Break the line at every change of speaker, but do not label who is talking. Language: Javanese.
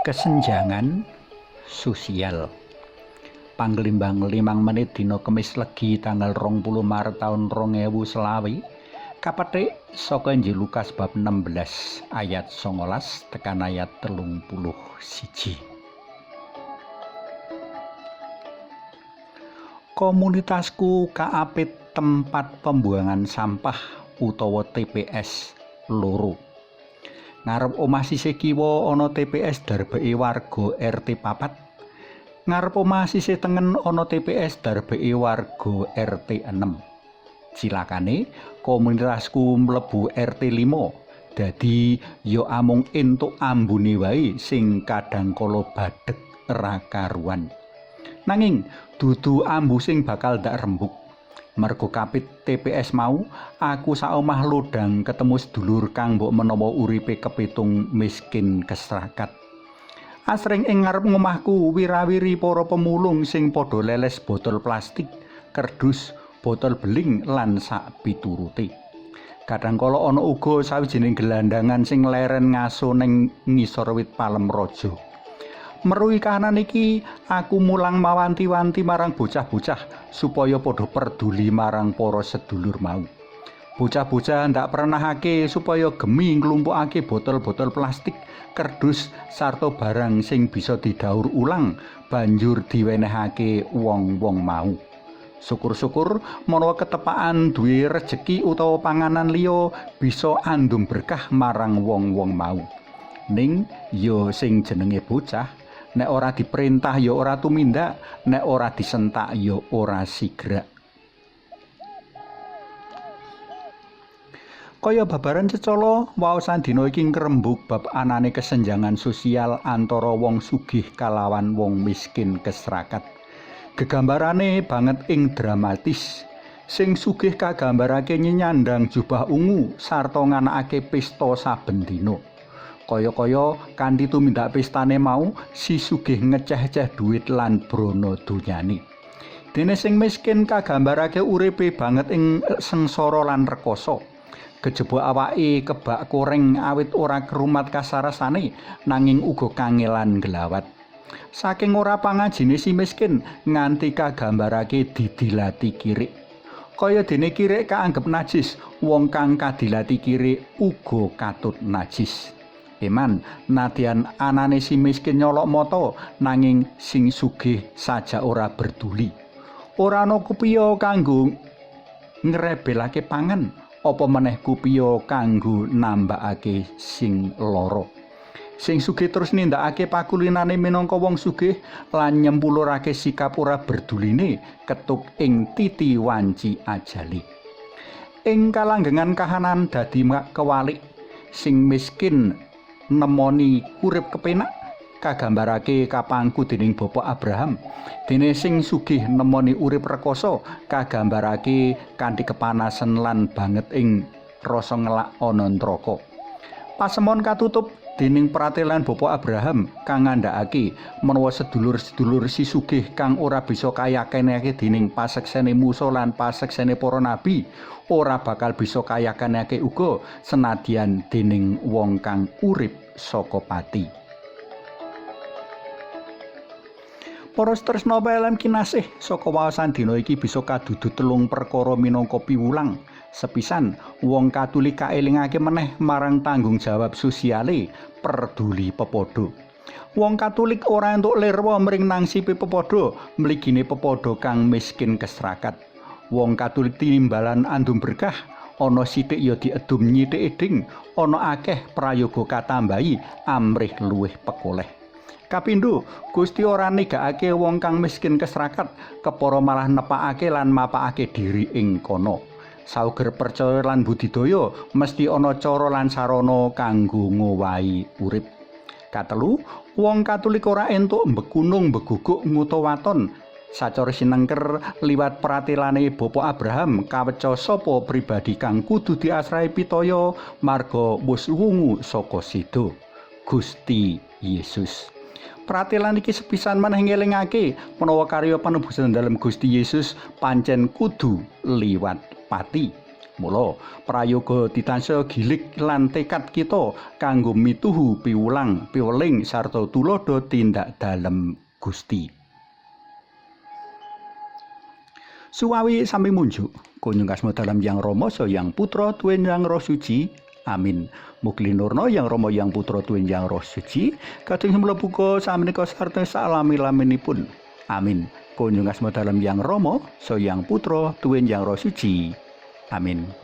Kesenjangan sosial. Panglimbang 5 menit dina Kemis Legi tanggal 20 Maret taun 2020 kapetik saka Injil Lukas bab 16 ayat 19 tekan ayat 31. Komunitasku kaapit tempat pembuangan sampah utawa TPS 2. Ngarep omah sisih kiwa ana TPS darbeke warga RT 4. Ngarep omah sisih tengen ana TPS darbeke warga RT 6. Cilakane komunitasku mlebu RT 5. Dadi ya amung entuk ambune wae sing kadang kala badhek ra karuan. Nanging dudu ambu sing bakal ndak rembug. Mergo kapit TPS mau, aku saomah lodang ketemu sedulur kang mbok menawa uripe kepitung miskin kesrakat. Asring ing ngarep ngomahku wirawiri para pemulung sing padha leles botol plastik, kerdus, botol beling lan sak piturute. Kadang kala ana uga sawijining gelandangan sing leren ngaso ning ngisor wit palem raja. Meruhi kahanan iki, aku mulang mawanti-wanti marang bocah-bocah supaya padha perduli marang para sedulur mau. Bocah-bocah ndak pernahake supaya gemi nglumpukake botol-botol plastik, kerdus sarta barang sing bisa didaur ulang banjur diwenehake wong-wong mau. Syukur-syukur menawa ketepaan duwe rejeki utawa panganan liya bisa andum berkah marang wong-wong mau. Ning ya sing jenenge bocah, nek ora diperintah ya ora tumindak, nek ora disentak ya ora sigrak. Kaya babaran cecala, waosan dina iki ngrembug bab anane kesenjangan sosial antara wong sugih kalawan wong miskin kesrakat. Gegambarane banget ing dramatis. Sing sugih kagambarake nyandang jubah ungu sarta nganakake pesta saben dina. Kaya-kaya kanthi tumindak pestane mau, si sugih ngeceh-eceh duit lan brana donyane. Dene sing miskin kagambarake uripe banget ing sengsara lan rekoso. Kejaba awake kebak koreng awit ora kerumat kasarasane, nanging uga kangelan glawat. Saking ora pangajine si miskin nganti kagambarake didilati kirik. Kaya dene kirik kaanggep najis, wong kang kadilati kirik uga katut najis. Eman, nadyan anane si miskin nyolok mata, nanging sing sugih saja ora berduli. Ora ana kupiya kanggo ngrebelake pangan, apa meneh kupiya kanggo nambakake sing lara. Sing sugih terus nindakake pakulinane minangka wong sugih lan nyempulurake sikap ora berduline ketuk ing titi wanci ajali. Ing kalanggengan kahanan dadi kewalik, sing miskin nemoni urip kepenak kagambarake kapangku dening Bapak Abraham. Dene sing sugih nemoni urip rekoso kagambarake kanthi kepanasan lan banget ing rasa ngelak ana neraka. Pasemon katutup dening pratelan Bapak Abraham kang ngandhakake menawa sedulur-sedulur si sugih kang ora bisa kayakenake dening paseksene Musa lan paseksene para nabi ora bakal bisa kayakenake uga senadyan dening wong kang urip saka pati. Para tresna PLM kinasih, saka waosan dina iki bisa kadudu telung perkara minangka piwulang. Sepisan, wong Katolik kaelingake meneh marang tanggung jawab sosiale perduli pepadha. Wong Katolik ora entuk lirwa mring nangsipe pepadha, mligine pepadha kang miskin kesrakat. Wong Katolik tinimbalan andum berkah, ana sithik ya diedum nyithik eding, ana akeh prayoga katambahi amrih luwih pekoleh. Kapindho, Gusti ora negakake wong kang miskin kesrakat, kepara malah nepakake lan mapakake diri ing kono. Sauger percaya lan budidaya mesti ana cara lan sarana kanggo ngowahi urip. Katelu, wong Katolik ora entuk mbekunung mbeguguk nguta waton. Sacara sinengker liwat pratelane Bapak Abraham kaweca sapa pribadi kang kudu diasrahi pitaya marga wis wungu saka seda, Gusti Yesus. Pratelan iki sepisan maneh ngelingake menawa karya panebusan dalem Gusti Yesus pancen kudu liwat pati. Mula prayoga ditansa gilig lan tekad kita kanggo mituhu piwulang, piweling sarta tuladha tindak dalem Gusti. Suwawi sami munjuk, kunjung asma dalem Yang Rama saha Yang Putra tuwin Yang Roh Suci. Amin. Mugi linurna Yang Rama Yang Putra tuwin Yang Roh Suci, kadung mlebu buka samenika sarta salami-laminipun. Amin. Kunjung asma dalem Yang Rama saha Yang Putra tuwin Yang Roh Suci. Amin.